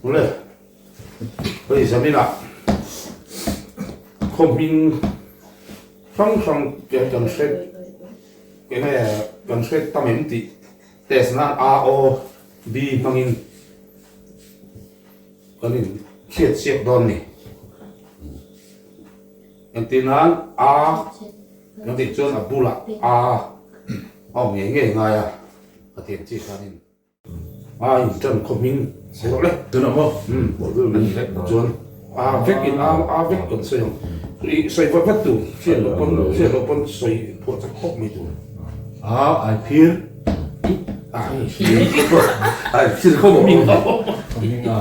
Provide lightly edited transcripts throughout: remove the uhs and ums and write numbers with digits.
Ule hei zaninah khaw hming hrang hrang kan hre enge kan hre tam em tih test nan A O B hmangin kan in hriat chiak dawn ni. Engtir nan A kan tih chuan a bulah A a awm ngei ngei ngai a, a thiam chi khanin. A in ṭan khaw hming sawi rawh le. Tunah maw? Umm chuan a vek in a a vek kan sawi ang. I sawi vat vat tur hriat loh pawn hriat loh pawn sawi phuah chak khawp mai tur. A ai phir. Ai phir. Ai phir khaw hming. Khaw hming a.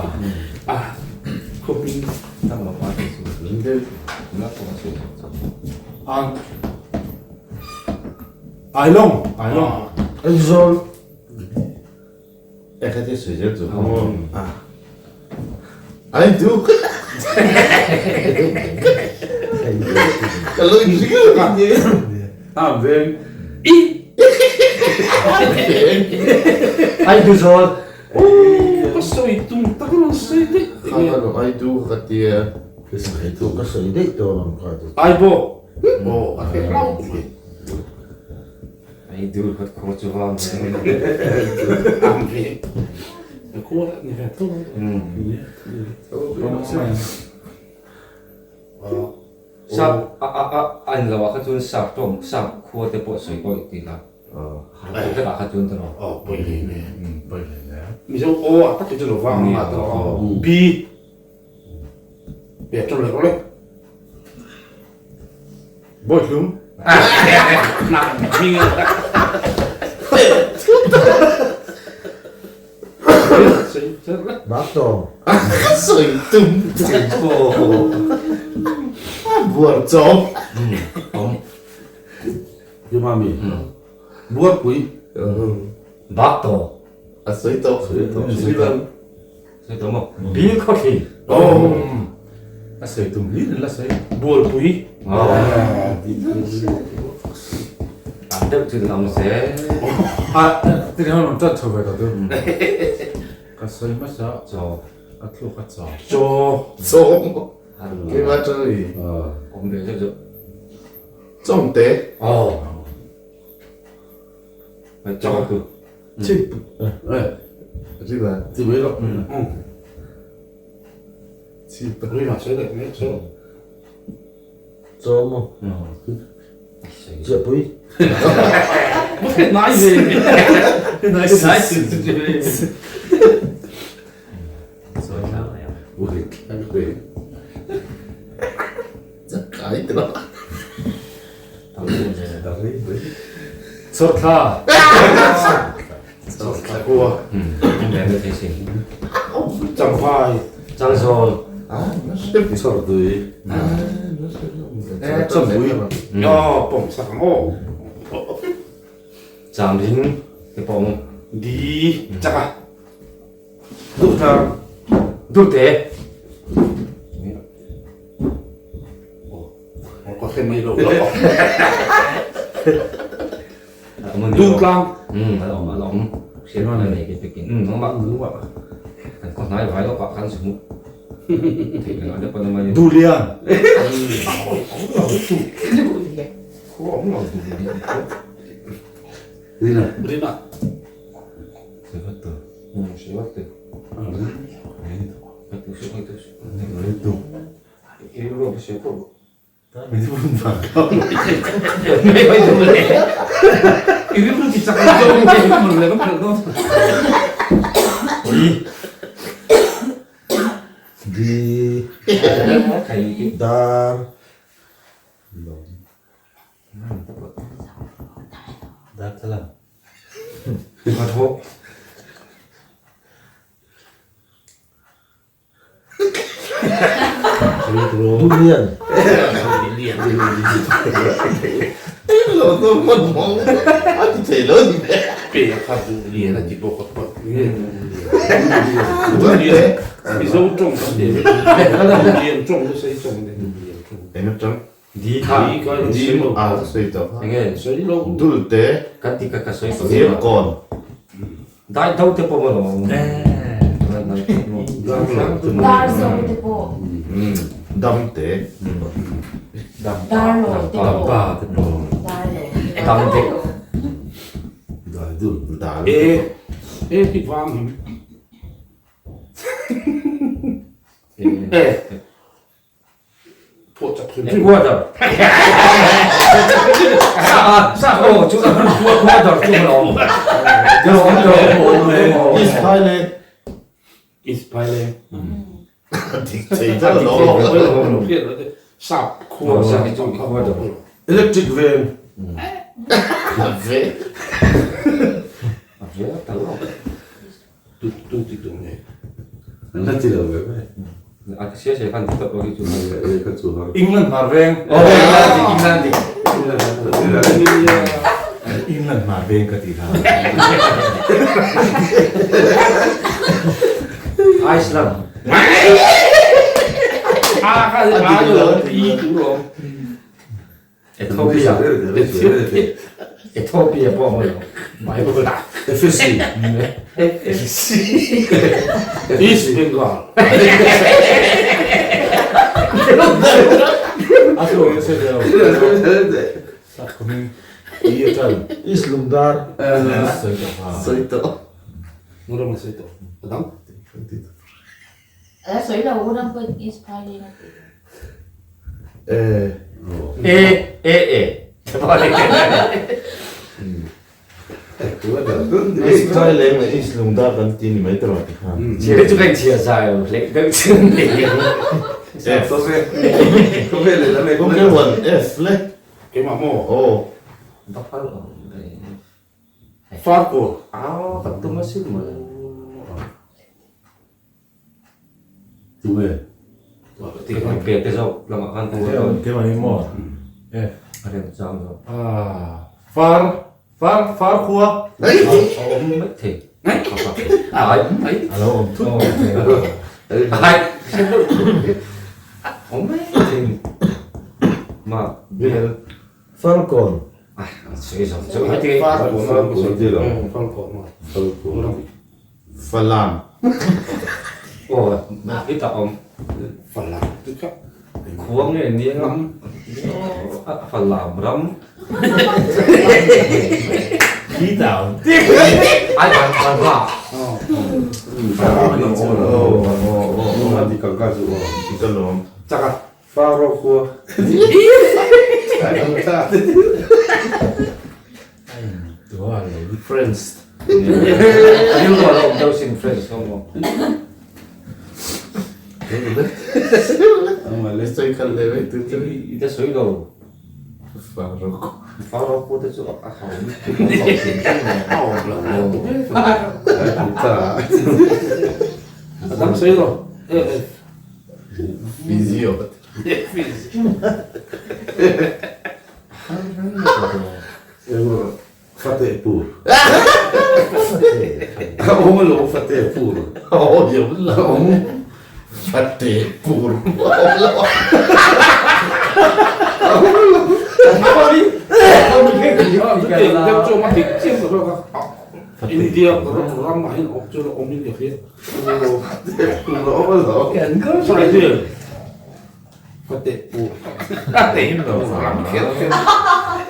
A khaw hming. Ang ai long ai long. Aizawl. Ai dul khat khur chu vang ve. Ang ve. Khua ni ve tho. Sap a a a an lo ah kha chuan sap tawng sap khua te pawh sawi pawh ti la. Har tak ah kha chuan tawh. Oh pawi hle hle. Pawi hle hle. Mizo o a tak hi chu lo vang ang a tawh. B. Pe tawh le rawh le. Bawihlum. Baktawng. Sawi tum Buar chawm. Mami. Buarpui. Baktawng. A sawi tawh. Sawi tawh. Sawi tawh. Sawi tawh maw? Bil khaw thli. A sawi tum hlir in la sawi. Bualpui. An deuh chu awm se. A tiri ho rawn ṭan chho ve tawh tu. Ka sawi hmasa. Chaw. Ka thluk a chaw. Chaw. Chaw. Keimah ṭang i. Awm ve zeuh zeuh. Chawngte. Aw. Chaw tu. Chip. Rila. Ti mai rawh. Chip. Rila sawi leh mai sawi. Chaw maw? Chiahpui. Nai ve. Nai Nai si. Sawi thlang mai ang. Ui thlang ve. Chakai te lo. Chawthla. Chawthla khua. Champhai. Changzawl. Chawrtui. Chawmpui. Aw pawm sak ang aw. Chamring te pawh ang. Di chaka. Duhthar. Duhte. Ka hre mai lo lo. Dungtlang. A awm a awm. Hriat a nei ke pekin. Nangmah kan khaw hnai vai lawkah khan chu hmuh theih reng a pawn mai. Duhlian. Khua awm lo duhlian. Rina. Rina. Sevatte. Sevatte. Di. Dar. Darthlalang. Durian. Dulte Zirkawn. Dai do te pawh maw lo. Dar zo te pawh. Dam te. Dar lo te pawh. Pa te pawh. Dar lo. Dam te. Dai dul. Dal. E e hi vang him. E phuah chak hrim hrim. Ecuador. Sa oh chu Ecuador chu lo. Jo jo. East Thailand. East Thailand. Dik thei ta lo. Sap khua Sa hi chu Ecuador. Electric van. Ve. A ve ta lo. Tu tu ti tu nge. An la ti lo ve ve. A sia sia kan top lo hi chu. E ka chu ha. England hmar veng. Oh England dik England dik. England hmar veng ka ti kha. Iceland. A ka a lo i tu lo. Ethiopia. Ethiopia pawh mo lo. Mai ko da. FSC. East Bengal. A chu e se lo. Sa coming. I tan. East Lungdar. Soi ta ha. Soi to. Ngura ma sei to. Adang. A sawi lo ram pawh East Thailand a ti. Eh. E E E. East Thailand leh East Lungdar kan ti ni mai te rawh ti kha. Chia chu kan chia sai lo le deuh chun ni. F. Ko ve le la me Ko ke wan F le. Ke ma mo. Oh. Buffalo. Farko. Ah, kan tu masih mo. Tu ve. Ti kan pe te zo lama kan tu. Ke ma ni mo. E. Are jam zo. Ah. Far far far khua. Om mai the. Ai ai. Alo om thu. Ai. Om mai the. Ma Bel. Falcon. ah sui zo zo ai ti. Farko. Farko ti lo. Farko ma. Farko. Falam. Oh, ma ita om. Falam. Tu ka. Khuang nge ni ngam. Falam ram. Ki tao. Ai ban ban ba. Oh. Oh oh oh. Ma di ka ka chu. Ika lom. Chaka. Faro khua. Tu a lo. Friends. Yêu lo lo đâu xin friends không mo. Ma le. Soi kal le ve tu tu. Ita sui lo. Faroko. Faro ko te chu a hau. Oh la. Ta. Adang sei lo. E e. Visio. Fate pur. Om lo fate pur. Oh, ya la. Fate pur. India ram ma hin ok chu om in ke. Lo lo. Sai tu. Fate pur. Fate Ram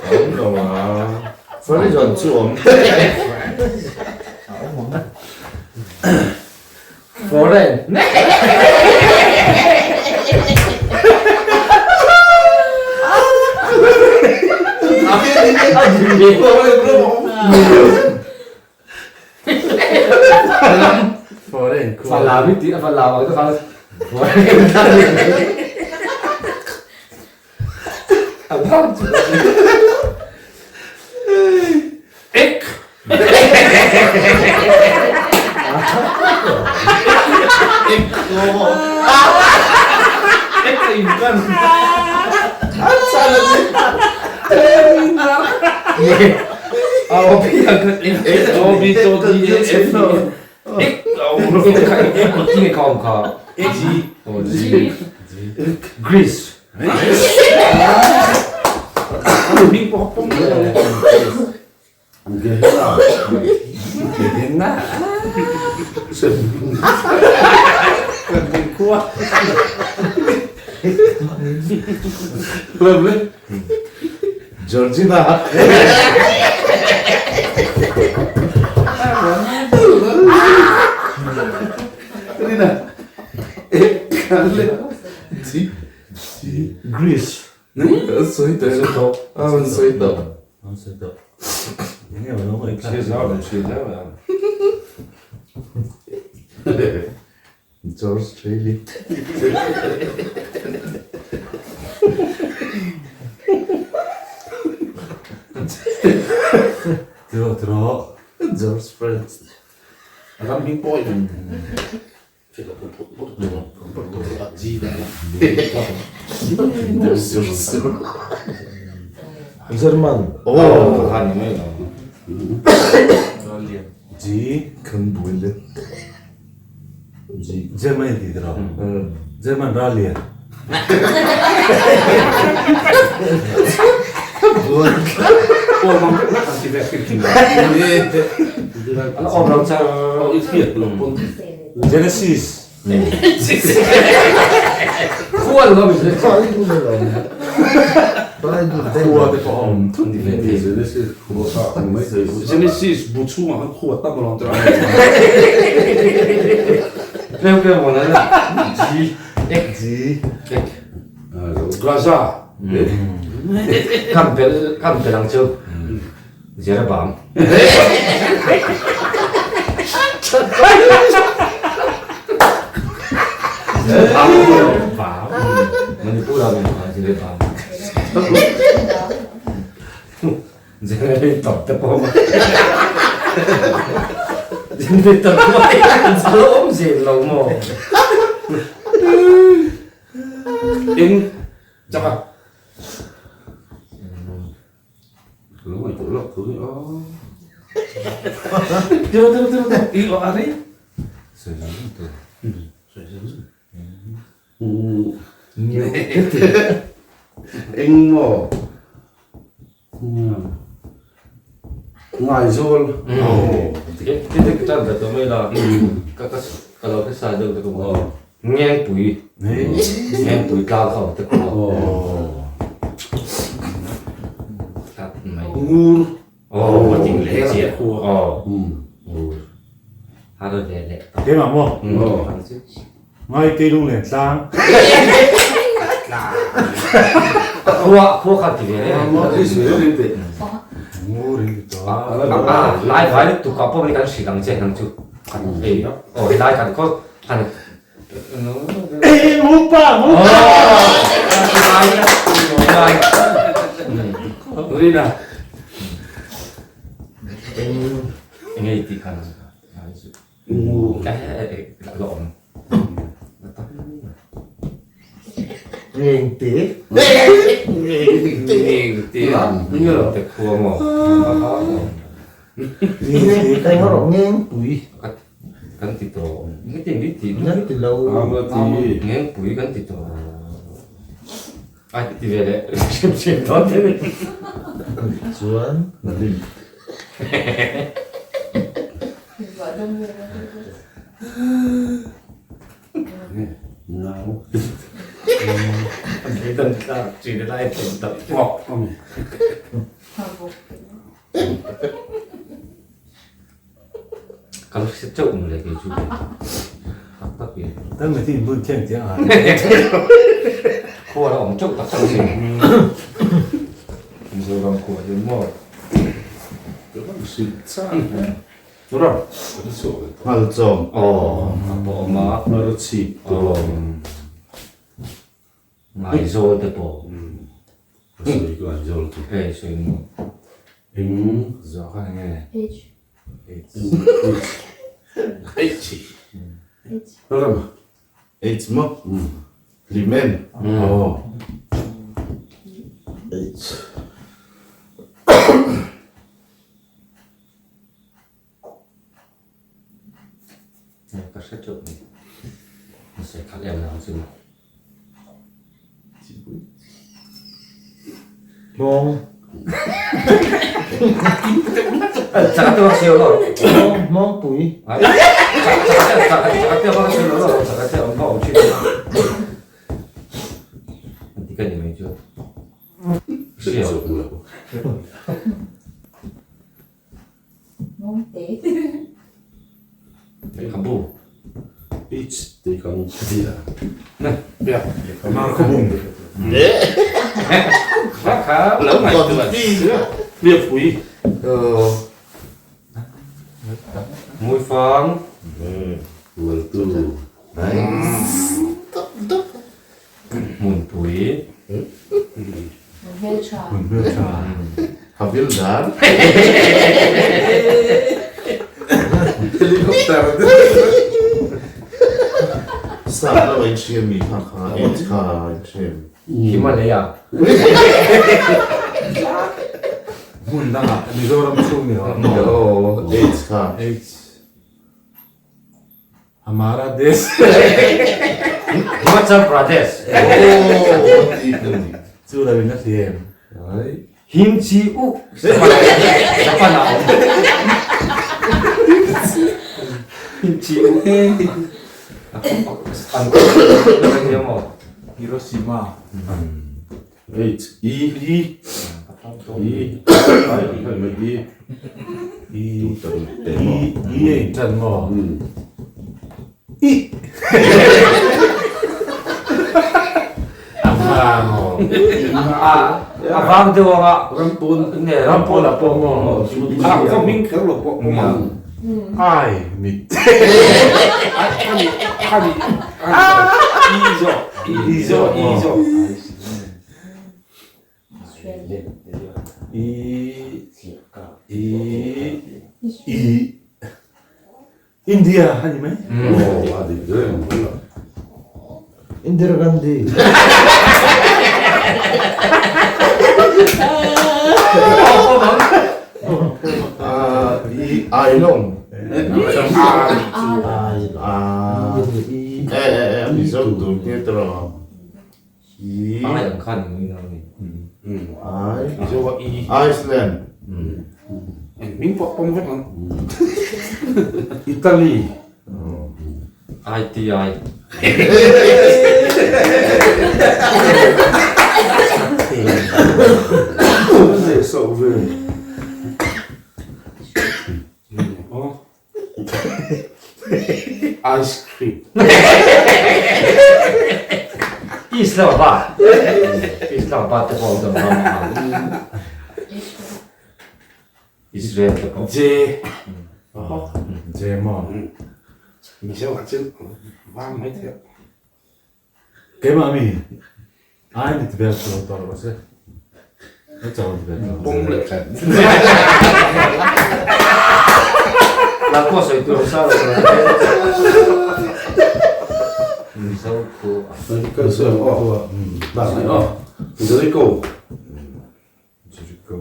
Om lo ma. Fare jon chu om. Foreign. Foreign khua. Falam ti falam cái falam. Foreign. Abang. Ek. Ek in kan. À, opi ang cái O B O D E F Ek. Ek ko tinge ka om ka. G. Oh, G. Greece. Ming po pong. Gehenna. Gehenna. Khua. Lovely. Georgina. Rina. G. G. Greece. Sawi tawh. A rawn sawi tawh. A rawn sawi tawh. Enge maw lo ngaih Chhiat zau lo chhiat zau lo. George Trailey. Tiraw tiraw. George Friends. Ram hming pawh in. German. Oh, kha ni mai lo. G. Kan bui le. G. German ti tiraw. German rallian. Ala awm lo char. Genesis. Khual lo mi se. Khua te pawh a awm thut Ti ve thei. Genesis Genesis bu chhungah khan khua tam alawm tiraw. Tlem tlem awn ala. G. Ek. G. Ek. Gaza. Kan bel kan bel ang chu. Jeroboam. Jeroboam. Manipur ah Jeroboam. Generator te pawh a Generator pawh a lo awm zel lo maw? Eng chak a. Lo ngaihtuah lawk thu ni aw. Tiro tiro tiro tiro i aw a rei. Sawi zung zung tur. Sawi zung zung. Eng maw? Ngaizawl. Ti tan ta mai la. Ka ka ka lo ka sa deuh ta ko. Ngengpui. Ngengpui tlang kha te ko. Tlat mai. Ngur. Oh, a ting leh chiah. Oh. Ngur. Har ve leh. Keimah maw? Ngai te lung len tlang. Khua khua kha ti ve. Ngur in ti tawh. Lai vai tu ka pawh ni kan hrilh ang che nang chu. Ei, oh lai kan khaw han Ei ngupa ngupa. Lai lai. Rina. Eng engei ti khan. Ngur. La awm. Ngeng te. Ngeng te. Ngeng te khua maw. Ngeng te ngawr ngeng pui. Kan ti tawh. Nge ti nge ti. Nge ti lo. Ngeng pui kan ti tawh. Ai ti ve leh. Hrim hrim dawn te ni. Chuan. Nalim. Ngau. An tla chin lai thlen tak. Ngok ami. Ka lo hriat chauh mawle kei chu. Tak tak in. Tan mai tin bun thiang chiang a. Khua la awm chauh tak tak sin. Mizoram khua hian maw. Ram. Ngal chawm. Aw a pawh awm a. Ngal chhip tur. Ngaizawl te pawh. Sawi ka Ngaizawl chu. Hei sawi maw. Eng. Zawh kha enge. H. H. H. Ram. H maw? Hlimen. Aw. H. Ka hre teuh mai. Sawi khat em ang chu. Mawng. Chak te bak siêu lo. Mawng mawng pui. Chak te bak siêu lo. Chak te om bak om chin. Ngawngte. Lehkhabu. H tih kan ti a. Bia. Markhawbung. Kha kha lo ngaihtuah. Liapui. Muifang. Hualtu. Hmunpui. Hmeltha. Hmeltha. Havildar. Helicopter. Sa lo in hria mi kha kha H kha in hria. Himalaya. Hmun dangah Mizoram chhung ni lo. No H kha. H. Hamara desh. Himachal Pradesh. Oh ti ka ni. Chu lo in a hliam. Ai. Him chi u. Japan ah a awm. Him chi u. An khaw maw? Hiroshima. H E E E I E E E a inṭan maw? I A vang aw. A vang deuh anga Rampawn nge Rampawn ah pawh maw? A khaw hming kher lo pawh awm ang. Ai mit. Khami khami I zawk I zawk I zawk. I I I India a ni mai. Aw a dik reng mai lo. Indira Gandhi. I Ailawng. A. E e e Mizo tur nia tawh. I Ai ang khan ni na ni. I Mizo a I. Iceland. Eng hming pawh pawm vek ang. Italy. ITI. So ve. Ice cream. Islamabad. Islamabad te pawh awm ram ang. Israel te pawh. J. J maw? Mizo ah chuan vang mai thei a. Keimah mi ai ni ti vel chu tawh rawh se. Ka chau ti vel tawh. Pawm leh khat. La pawh sawi tur sa lo. Mizo khu. Ka sawi ang aw. Dah mai aw. Jericho. Jericho.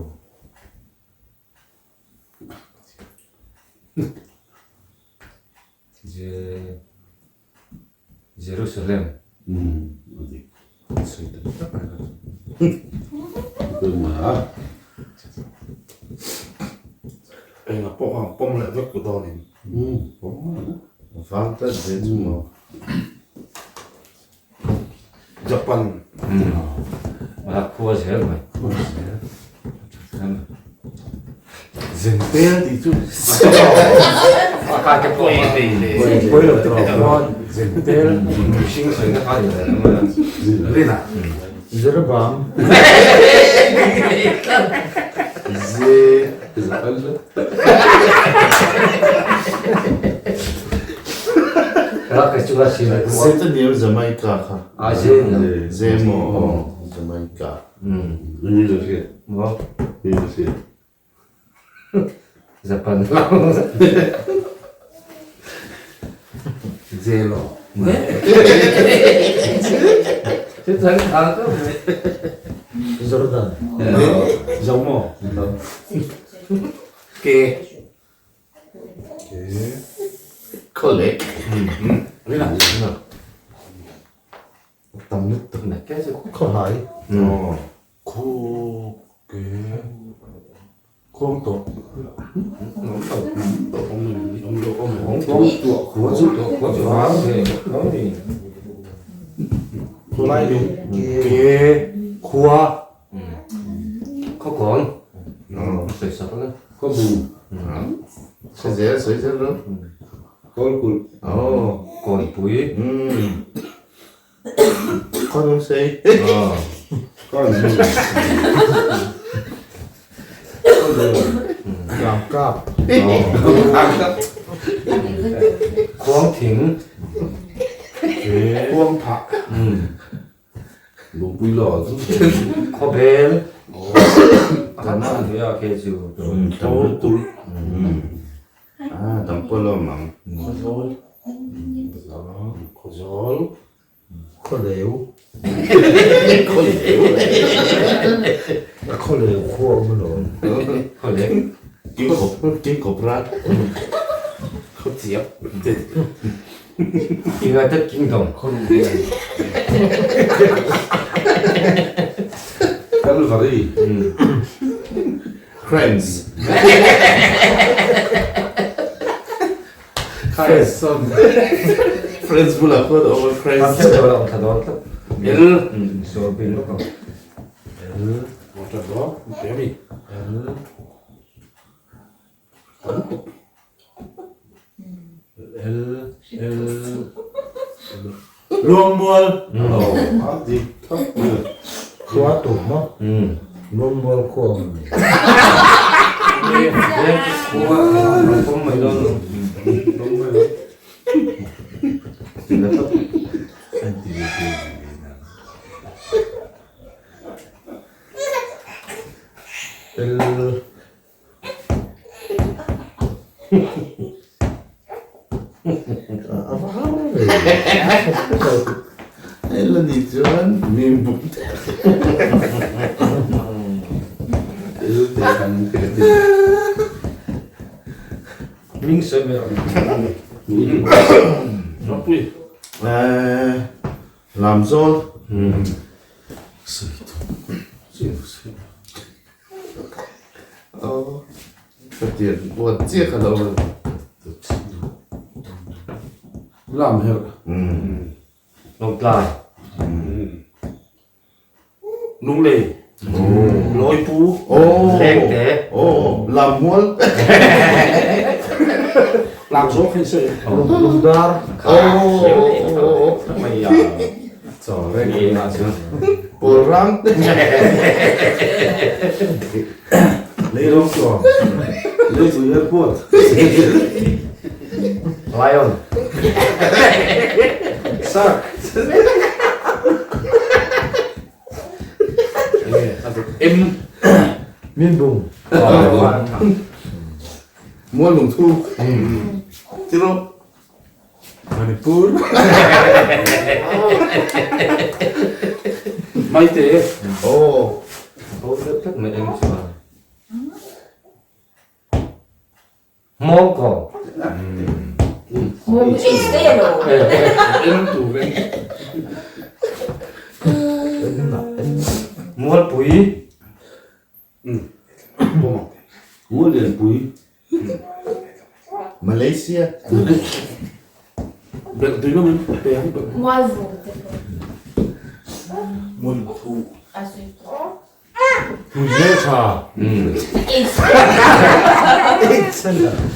Je Jerusalem. A dik. Sawi tak tak a ni. Tunah enga pawh kha pawm leh vek ku dawnin. Vang tlat ve chu maw. Japan. A khua zel mai. Zentel tih chu. A kai te pawh a. Pawi lo tawh chuan Zentel. Mihring sawina kha ni lo mai a. Rina. Jeroboam. Ze Japan. Ze te niam Jamaica kha. A ze niam. Ze maw Jamaica. Maw. Japan lam. Ze lo. Chu chuan thang teuh mai. Jordan. Zo maw. Ke. Kawlek. Rina. Tam lutuk Na ke chu. Khawhai. Khu ke khuang tawh. Awm awm lo awm Khuang tuah khua chu tuah khua chu vang ve ngawt mai. Khawlai lung ke khua. Khaw kawn. Khawbu. Hre zel sawi zel rawh. Kawlkulh. Aw. Kawnpui. Umm. Khawnawm sei. Kawnbu. Tlangkap. Khuangthing. Khuangphah. Lungpui lo chu. Khawbel. Kan an hui a khe chu. Kawlkulh. Ah, dang pawh lo awm ang. Khawzawl. Khawzawl. Khawleu. Khawleu. Khawleu khua awm alawm. Khawleu. King Cobra. Khawchiap. United Kingdom. Calvary. Friends. Khaison. Friends bulah khuan a awm a, Friends. L. L. Water dog. Perry. L. L. L. Luangmual. Oh, a dik thak mai. Khua tum maw? Luangmual khua awm a ni. L. A va har ve. L a nih chuan mi buk L te kan ti. Hming sawi mai rawh. Ropui. Lamzawl. Ka tian buat chiah kha lo. Lam her. Lawngtlai. Lunglei. Lawipu. Lengte. Aw, Lammual. Lamzawl kha in sawi. Lungdar. Aw. Mai a. Chaw reng. Pawlrang. Leirong chuang. Leipui airport. Lion. Shark. M. Minbung. Mual lungthu. Tiro. Manipur. Maite. Aw. Ho deuh tak mai em chuan. Mawngkaw. Mawng te lo. M tu veng. Mualpui. Pawmang. Muallianpui. Malaysia. Belh tui lawm em? Pe ang belh. Mualvu te pawh. Mualthu. A sawi tawh. Hmel tha.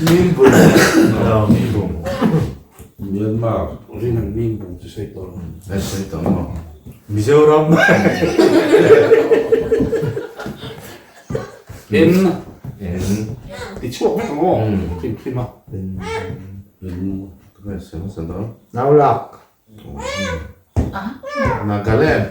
Minbung. Minbung. Myanmar. Rin ang Minbung chu sawi tawh lo. A sawi tawh maw? Mizoram. N. N. Ti chhuak vek ang aw. Hrim hrim a. N. Tunge sawi hmasa dawn? Naulak. Nagaland.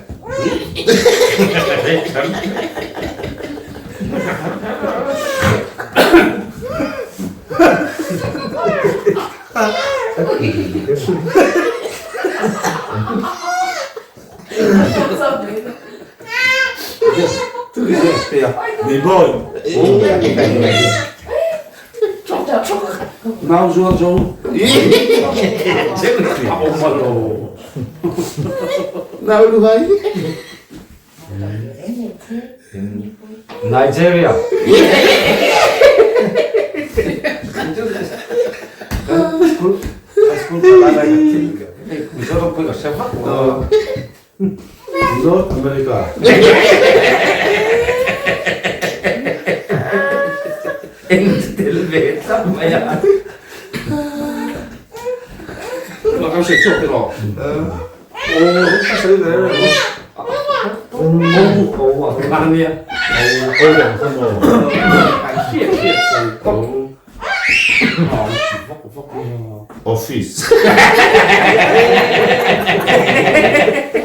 Tunge pe a. Nibon. Nau zuar zo. A awm a lo. Nau luhai. Nigeria. School school ka lai ka thil hei Mizoram pawh ka hre vak lo. North America. Eng chu tel ve tlat mai a. Tunah kan sawi chhuak teh rawh. Aw ka sawi ve reng. Aw aw ang kha ania. Aw aw ang kha maw. Kan hriat hriat sawi tawp. Ang ti vak vak nia. Office.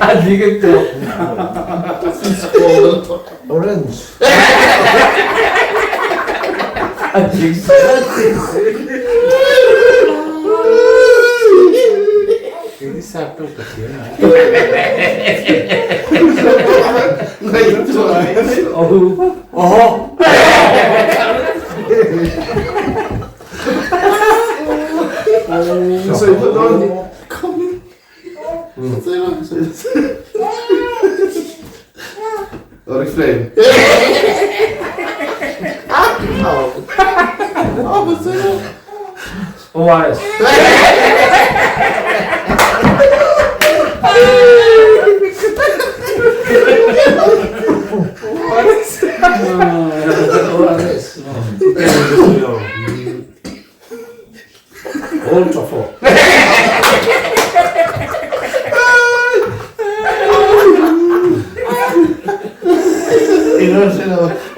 A dik a tawp. Orange. A dik Kei sap tawk ka thiam a. Oho. Oriflame. ORS. ORS. Old Trafford.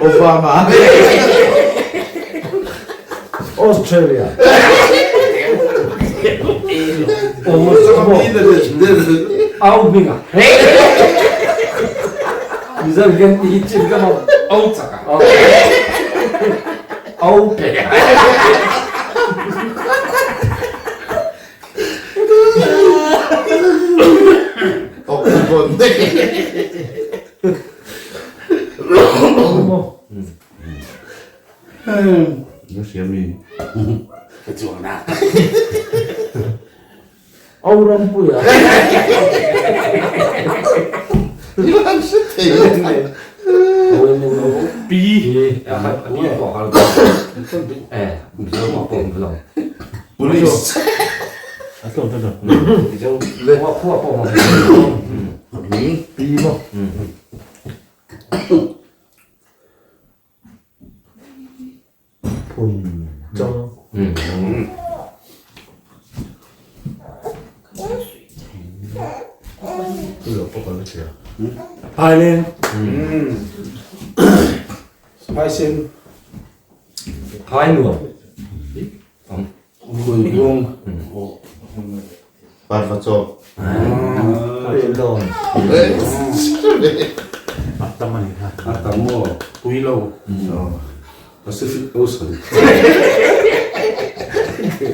Obama. Australia. Au hming a. Mizo hian ti hi chin ka hmang. Au chak a. Au pe. Octagon. Nó xem mi. Ka chuang na. Au Rampuia. P. Police. A tlawm ta deuh. P maw. Phun chang. Phaileng. Phaisen. Phai nuam. Phuibuang. Parvachaw. Pelon. A tam a ni kha. A tam maw? Pui lo. Pacific Ocean.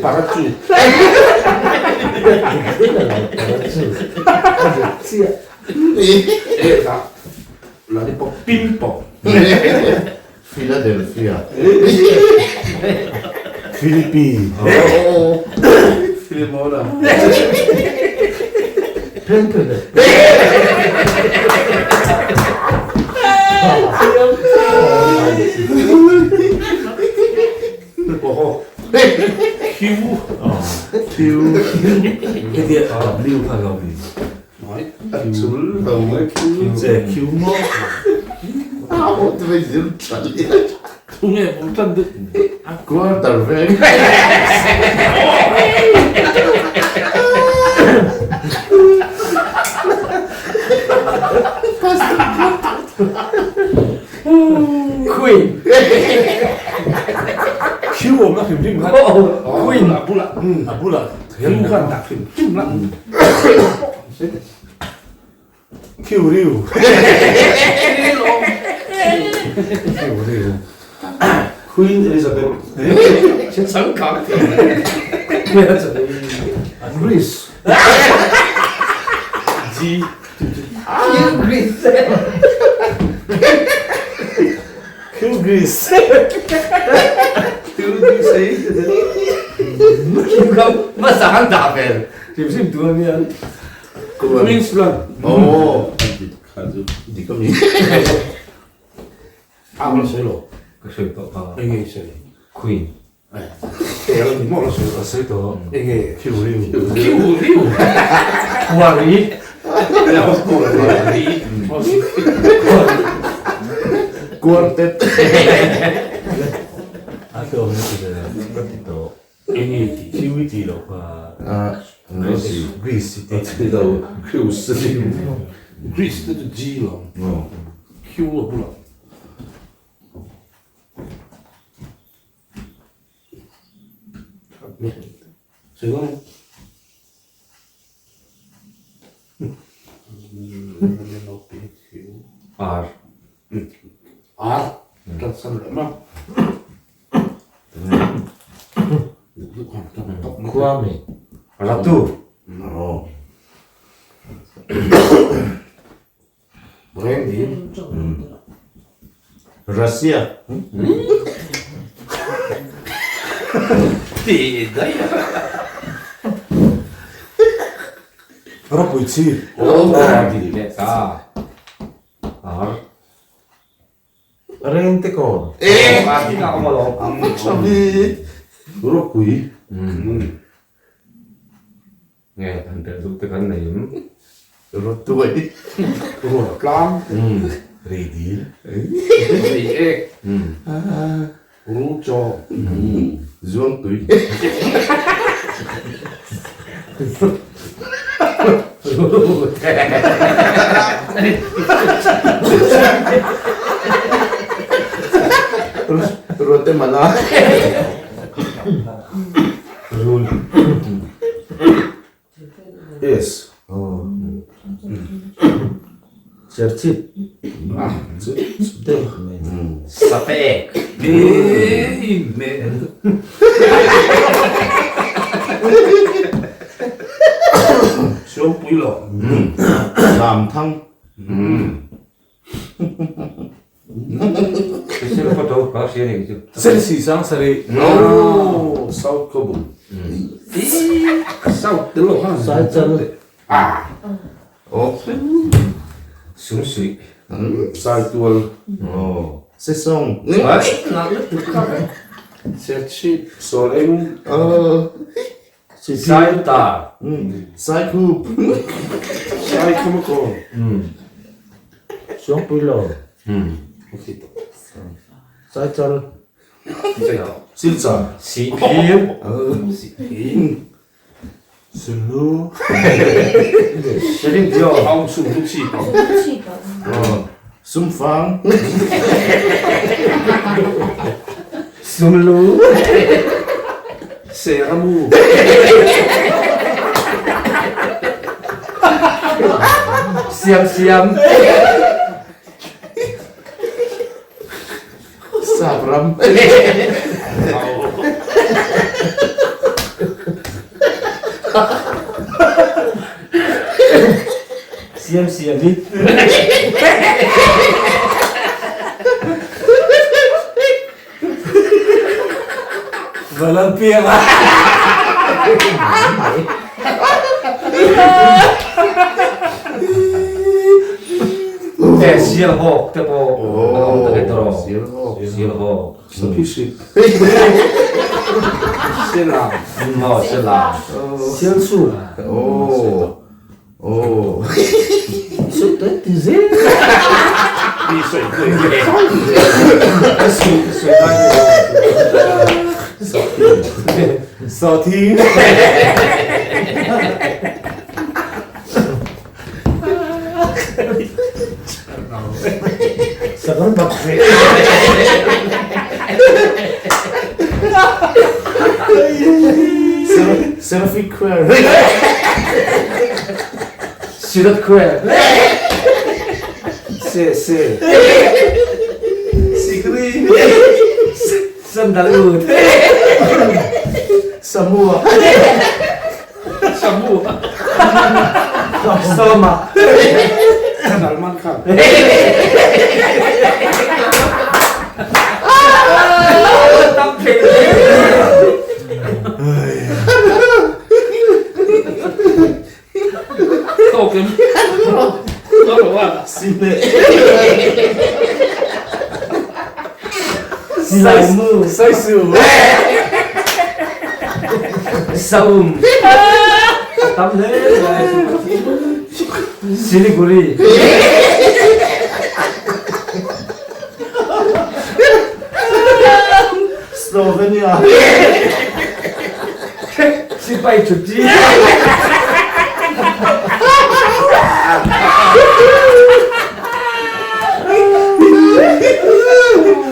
Parachu. E ta. Lollipop pimple. Philadelphia. Philippines. Filimona. Pentele. Oho. Q. Q. Cái điện W kha lo mi. Nói chul lo mai Q. Che Q maw. Thu nge bul tan deuh. Quarter veng. Queen. Q awm na hrim hrim khan. Queen. A bulah. A bulah. Q khan dah hrim hrim lah. Q riu. Q riu. Queen Elizabeth. Greece. G. Greece. Q Greece. Q Greece. Hmasa an dah vel. Hrim hrim tur a nia. Queensland. Oh. Dik a mi. A rawn sawi lo. Ka sawi tawh kha. Eng nge i sawi? Queen. Tel a ni maw la sawi Ka sawi tawh. Eng nge? Q riu. Q riu. Quarry. Quarry. Quartet. A tlawm na ti ve ka ti tawh. Enge tih? Q i tih loh kha. Greece. Greece i ti. Ni lo, Greece a ni. Greece te chu G lo. Q a bulah. R. R. Khuami. Ratu. Russia. Ti daih a. Ropui chi. Dik leh ta. R. Reng te kawn. A dik a awm alawm. Ropui. Nge han belh duh te kan nei em? Rawtuai. Ruah tlang. Rei dil. Rei ek. Ru chaw. Zuangtui. Ruate mala. Rul. S. Serchhip. Sape. Suangpui lo. Lam thang. Selsi sang sarih. Oh, South Kobung. South te lo ha. Sai chal. Ah. Oh. Sung sui. Sai tual. Oh. Se song. Serchhip Soleng. Oh. Sai ta. Sai khup. Sai Khamako. Suangpui lo. Sai chal. Silchar. Si phir. Sulu. Siling dio. Aung sung tu chi. Oh. Sumfang. Sumlu. Seramu. Siam siam. Sapram. Siam siam ni. Valampiang. Te sial hawk te po. Oh. Te tro. Sial hawk. Sial hawk. Sapisi. Sela. No, sela. Sial su. Oh. Oh. Su te ti zi. Ni sui tui. Su su Sao thi. Sakar bak se. Selfie queer. Sirat kwe. Se se. Sikri. Sandal ut. Samoa. Samu. Soma. Salman Khan. Tam phe. Token. Sine. Sai mu. Sai su. Saum. Tam le. Siliguri. Snow. Slovenia. Sipai chhutti.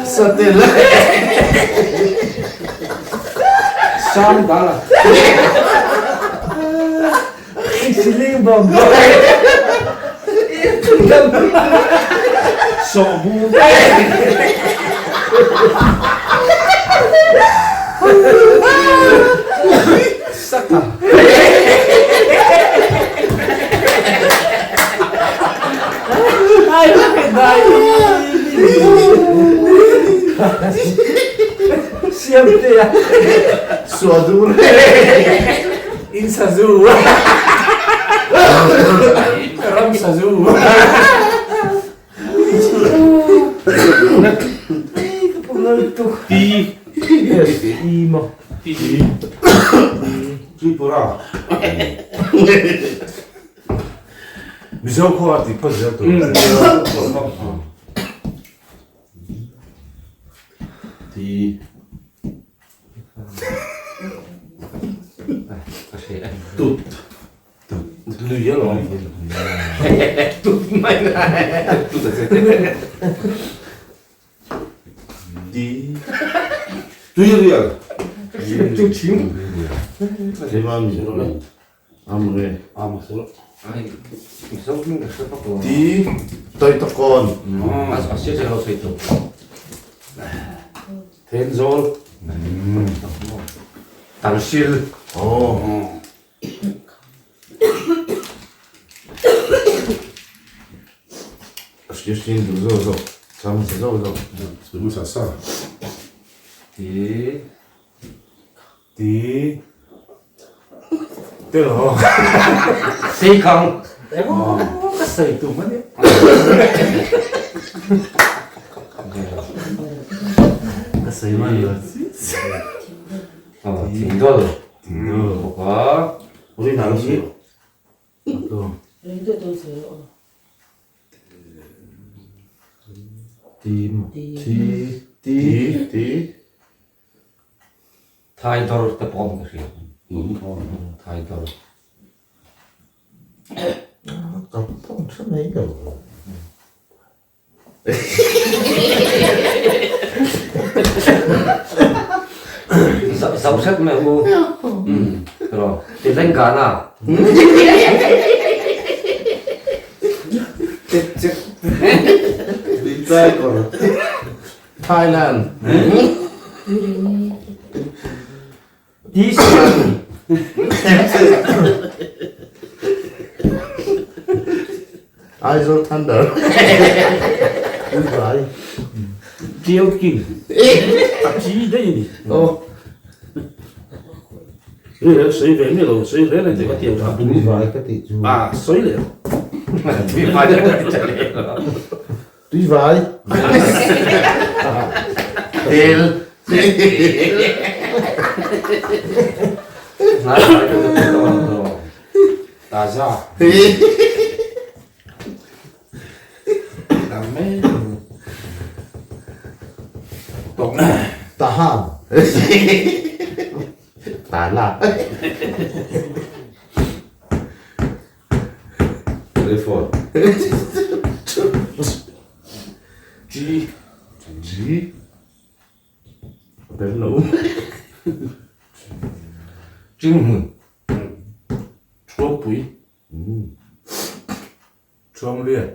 Satel. Sam dala. Siling bom. Sawbu. Saka. Ai dai. Siam te a. Suadur. In sazu. Ram sazu. Ti. Yes, i maw. Ti. Tripura. Mizo khua ti phawt zel tur. Ti. Ka hre a. Tut. Lui alawm. Tut mai na. Tut a che. Ti. Tui rial. Chu chim. Keimah mi. Amre. Ama solo. Ai, Mizo hming ka hre vak lo. Ti. Toitakawn. A sia che lo sawi tawh. Thenzawl. Tangsil. Oh. Hriat hriat duh zawk zawk. Chang sa zawk zawk. Chhum sa sa. Ti. Ti. Tel ho. Seikang. Ka sawi tum a nia. Ka sawi man lo. Oh, thingdawl. Thingdawl. Bawk a. Uri na lo sawi lo. Ringtu tu sawi lo. Ti. Ti. Ti. Ti. Thaidawr te pawh awm ka hria. Thaidawr. Ka pawng tha mai lo. Zau hret mai u. Ro. Telangana. Chek chek. Thai kawr. Thailand. Ti-san. Aizawl Thunder. Ui vai. Tiau King. A chi daih a ni. Oh. Sawi ve miah lo, sawi reng reng tih ka ti ang. Ui vai ka tih chu. A sawi leh. Tui vai ka ti leh lo. Tui vai. Tel. Taza. Dang mai. Tawng. Tahan. Tala. Telephone. G. G. Tel lo. Jinghmun. Thuampui. Thuamriat.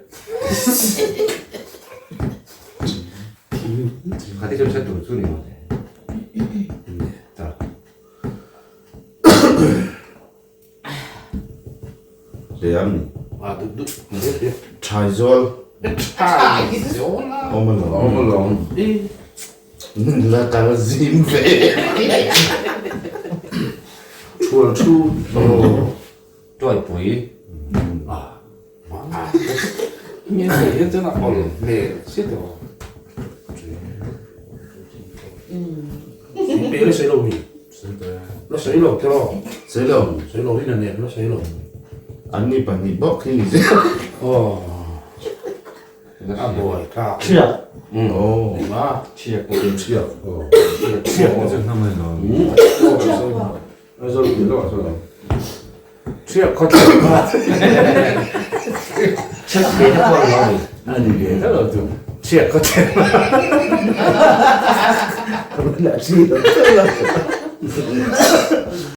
Khati chuan hriat tur chu ni maw? Ta. Hliam. A dut dut. Thaizawl. Thaizawl. Awm alawm. Awm alawm. La kal zim ve. Thual thu. Tuaipui. Nge hei hian chuan a awl hmel chiah tawh. Pe la sawi lo mi. La sawi lo tiraw. Sawi lo. Sawi lo in a nen la sawi lo. An ni pahnih bawk hi ni zel. Aw. A buai thlak. Thiak. Oh. A. Thiak. Thiak. Oh. Thiak chu hnam a ni lo. Aizawl tih loh chuan. Thiak khaw thiak kha. Thiak ve te pawh a ni lo ni. A ni ve tho lo chu. Thiak khaw thiak. Ka la chi lo.